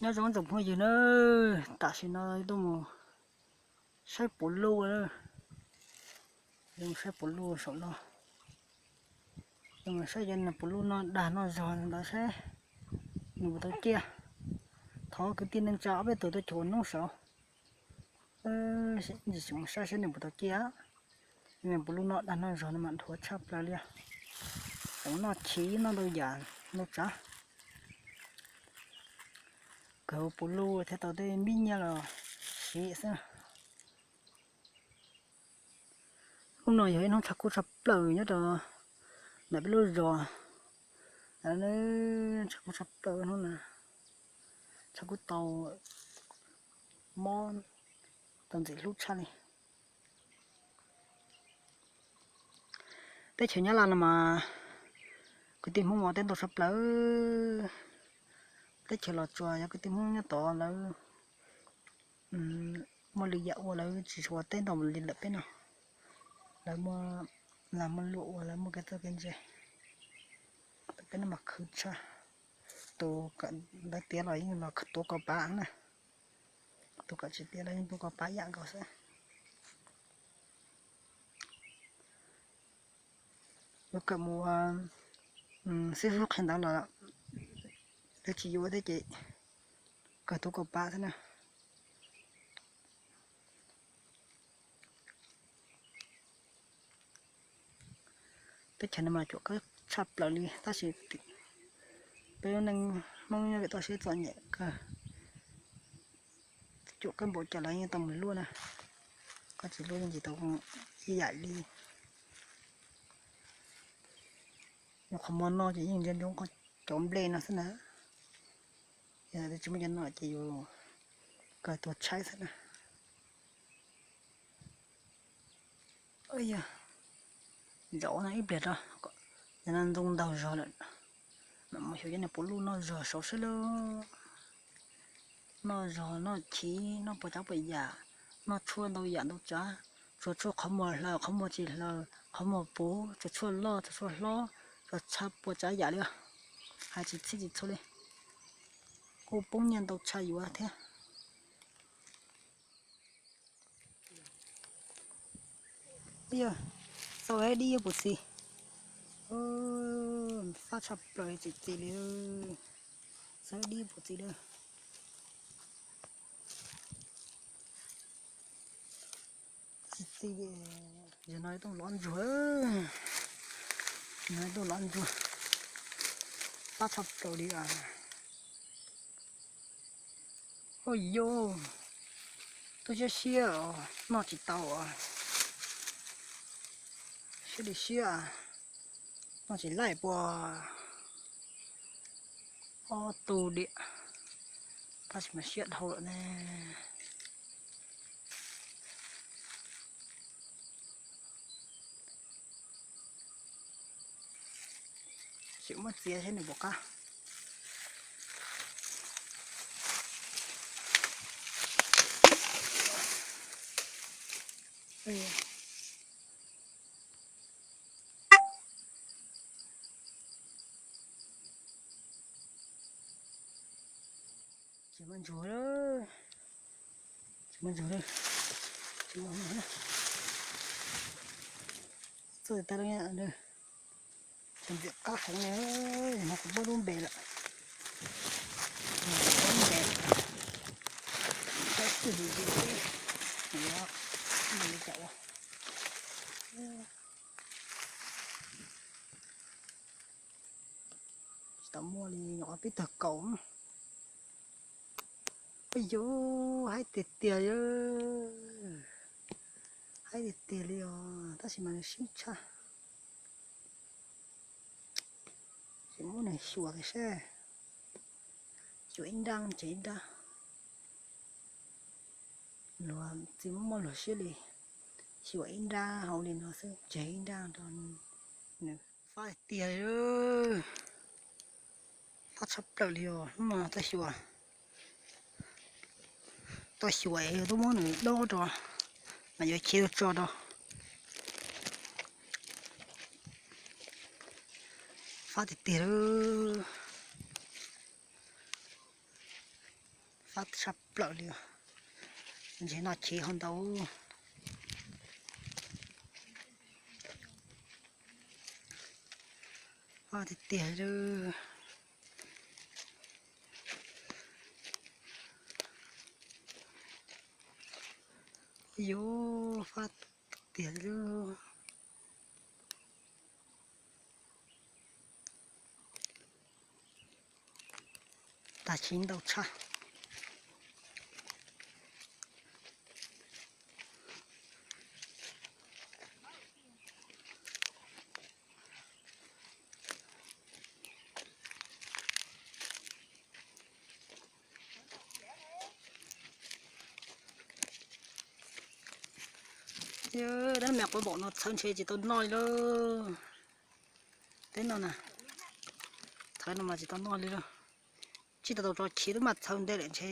Nyob zoo tsoom phooj ywg na, tam sim no tuaj mus saib puv luj, tuaj mus saib puv luj saum no, tuaj mus saib cov niag puv luj noj dag noj zog ntawd saib nws puas tau ciaj. Thov kwv tij neej tsa ob peb tug tuaj cuag noob saud, sim mus saib saib nws puas tau ciaj. Niag puv luj noj dag noj zog no mas dhuav tshaj plaws li, tau noj chiv noj ntau yam ntau tsav. Kawg puv luj thiaj tau tej npib nyiaj los siv xwb. Hnub no yog ib hnub tshaj kub tshaj plaws nyob rau ntawm peb lub zos. Tshaj kub tshaj plaws hnub no, tshaj kub tau mob, tau ntxim hlub tshaj li. Teb chaws Nyab Laj no mas kwv tij Hmoob ua teb ntau tshaj plaws. Teb chaws Los Tsuas yog kwv tij Hmoob nyob tod lawv muaj lwm yam ua, lawv tsis tshua ua teb ntau li lawm peb no. Lawv muaj lag muaj luam ua, lawv muaj kev txawj kev ntse. Peb no mas khwv tshaj, tus kawm ntawv tiav los yeej los tuav kaus pav na, tus kawm tsis tiav los yeej tuav kaus pav yam nkaus xwb. Yuav kawm mus ua xib fwb qhia ntawv los lawv tsis yuav thiab ces kawg tuav kaus pav xwb na. Teb chaws no mas cuam kawg tshaj plaws li tab sis peb lub neej Hmoob nyob pem toj siab txom nyem kawg. Cuam kawg npaum cas los yeej tau mus luaj na, koj tsis luaj yeej tsis tau ib yam li. Yus qhov muag noj ces yeej ntsia ntsoov cov nplej no xwb na, yog tsis muaj cov no ces yus kawg tuag tshaib xwb na. Yog zaum no ib pliag rau, yog no ntoo ntaug zog lawm, mam mus xyuas cov niag puv luj noj zog saud seb lauj. Noj zog noj chiv noj puas tsav puas yam, noj tshuaj ntau yam ntau tsav, tsuas tshuaj qhov muag hlaws qhov muag tsis hlaws qhov muag puv, tsuas tshuaj loj tsuas tshuaj hlob, tsuas tshaj puas tsav yam li. Hais tsis txhij tsis txhua li, kuj poob nyiaj ntau tshaj yuav thiab. Yog, xav dib puv txi, fab tshaj plaws tsis txi li, xav dib puv txi lawm. Tsis txi li, yog no tuaj lov ntsuag, no tuaj lov ntsuag, fab tshaj plaws li as. Ua yus, tuaj siab siab os, noj tsis tau as, siab li siab, noj tsis laij puas ob tug diam, tab sis mas siab dhau lawm ne. Sim muab txiav seb nws puas qab. Tsis muaj ntsuag, tsis muaj ntsuag, tsis muaj ntsuag. Txawj tag lawm, tus ntxim qab heev li, no kuv muab lub npe lawm, lub npe, saib twg li, li cas ua. Tsis tau muaj li, nyuam qhuav pib tawg kaus. Ua yus, haib tiag tiag, haib tiag tiag li os, tab sis mas nws sib tshaj. Tsis muab nws xyuas kiag seb, xyuas ib nrab tseg ib nrab. Luag tsis muaj luag siab li, xyuas ib nrab hauv li no xwb tseg ib nrab rau nws. Fab tiag, fab tshaj plaws li os, hnub no tuaj xyuas, tuaj xyuas es yog tuaj muab nws dob rau, mas yuav khiav tso rau. Fab tiag tiag lawm. Fab sab plaws li, ntshe noj chiv ho ntau. Fab tiag tiag li. Yuav fab tiag li. Tag chiv ntau tshaj. Dab me quav npaum no txhawv ntshe tsis tau noj li lauj. Teb no na, txhawv no mas tsis tau noj li lauj. Tsis tau tau tso chiv twb mas txhawv ntej lawm ntshe.